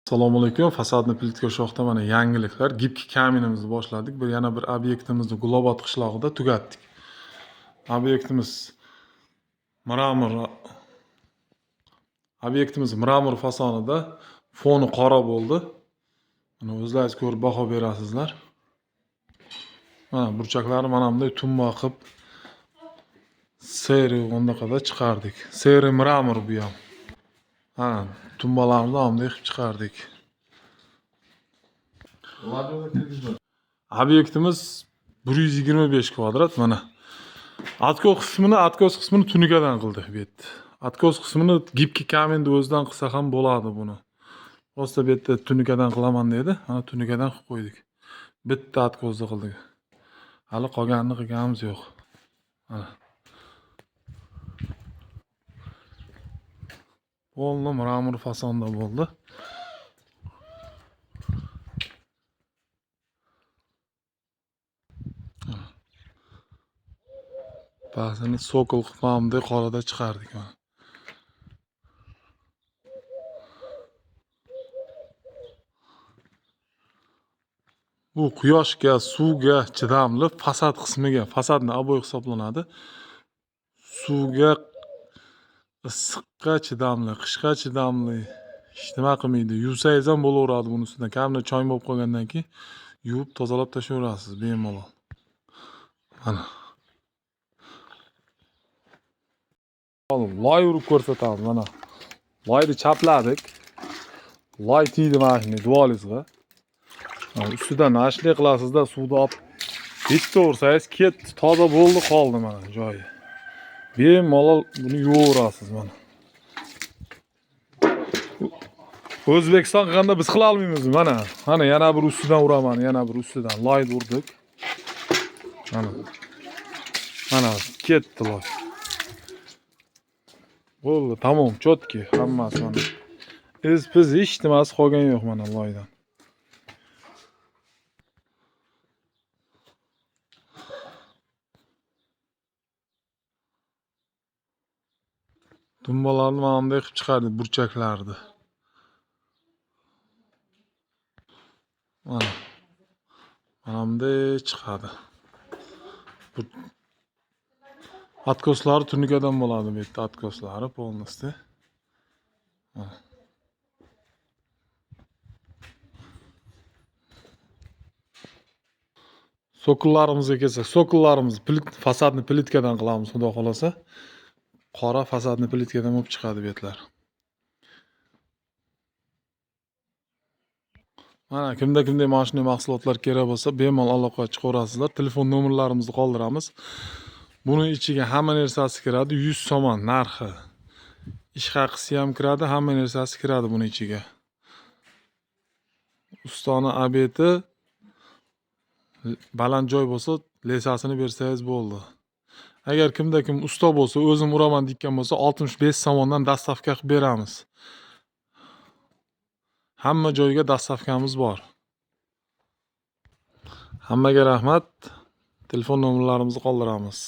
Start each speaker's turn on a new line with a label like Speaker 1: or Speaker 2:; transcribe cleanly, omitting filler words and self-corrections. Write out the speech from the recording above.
Speaker 1: Assalomu alaykum. Fasadni plitka shoxda mana yangiliklar. Gibki kaminimizni boshladik. Bir yana bir obyektimizni Gulobod qishlog'ida tugatdik. Obyektimiz mramor. Obyektimiz mramor fasonida, foni qora bo'ldi. Mana o'zlaringiz ko'rib baho berasizlar. Mana burchaklari mana bunday tumba qilib seri undaqada chiqardik. Seri mramor bu ham. Ha, tumbalarni bunday qilib chiqardik. Obyektimiz 125 kvadrat mana. Откос qismini tunikadan qildik bu yerda. Откос qismini gibki kaminni o'zidan qilsa ham bo'ladi buni. Просто bu yerda tunikadan qilaman dedi. Mana tunikadan qilib qo'ydik. Bitta откосni qildik. Hali qolganini qilganimiz yo'q. Mana. Polni mramor fasonda bo'ldi. Ba'zini sokol qilib mana bunday qorada chiqardik mana. Bu quyoshga, suvga chidamli fasad qismiga, fasadni oboy hisoblanadi. Suvga, issiqqa chidamli, qishga chidamli. Hech nima qilmaydi. Yuvsangiz ham bo'laveradi buni ustidan. Kamida chang bo'lib qolgandan keyin yuvib tozalab tashlayverasiz bemalol. Mana. Loy urib ko'rsatamiz mana. Loyni chapladik. Loy tegdi mana shunday duvolingizga. Ustidan mana shunday qilasizda suvni olib bitta ursangiz ketdi, toza bo'ldi, qoldi mana joyi. Bemalol buni yuvaverasiz mana. O'zbekiston qilganda biz qila olmaymiz mana. Mana yana bir ustidan uraman, yana bir ustidan loyni urdik. Mana. Mana ketdi loy. Bo'ldi, tamom, cho'tki hammasi mana. Iz piz hech nimasi qolgan yo'q mana loydan. Tumbalarni mana bunday qilib chiqardik, burchaklarni. Mana. Mana bunday chiqadi. Atkoslari tunikadan bo'ladi bu yerda atkoslari полностью. Mana. Sokullarimizga kelsak, sokullarimizni fasadni plitkadan qilamiz, xudo xolasa. Qora fasadni plitkadan bo'lib chiqadi bu yerlar. Mana kimda kimda mana shunday mahsulotlar kerak bo'lsa, bemalol aloqaga chiqaverasizlar. Telefon nomerlarimizni qoldiramiz. Buni ichiga hamma narsasi kiradi, 100 somon narxi. Ish haqisi ham kiradi, hamma narsasi kiradi buni ichiga. Ustani obedi baland joy bo'lsa, lesasini bersangiz bo'ldi. Agar kimda kim usta bo'lsa, o'zim uraman degan bo'lsa, 65 somondan dastavka qilib beramiz. Hamma joyga dastavkamiz bor. Hammaga rahmat. Telefon nomerlarimizni qoldiramiz.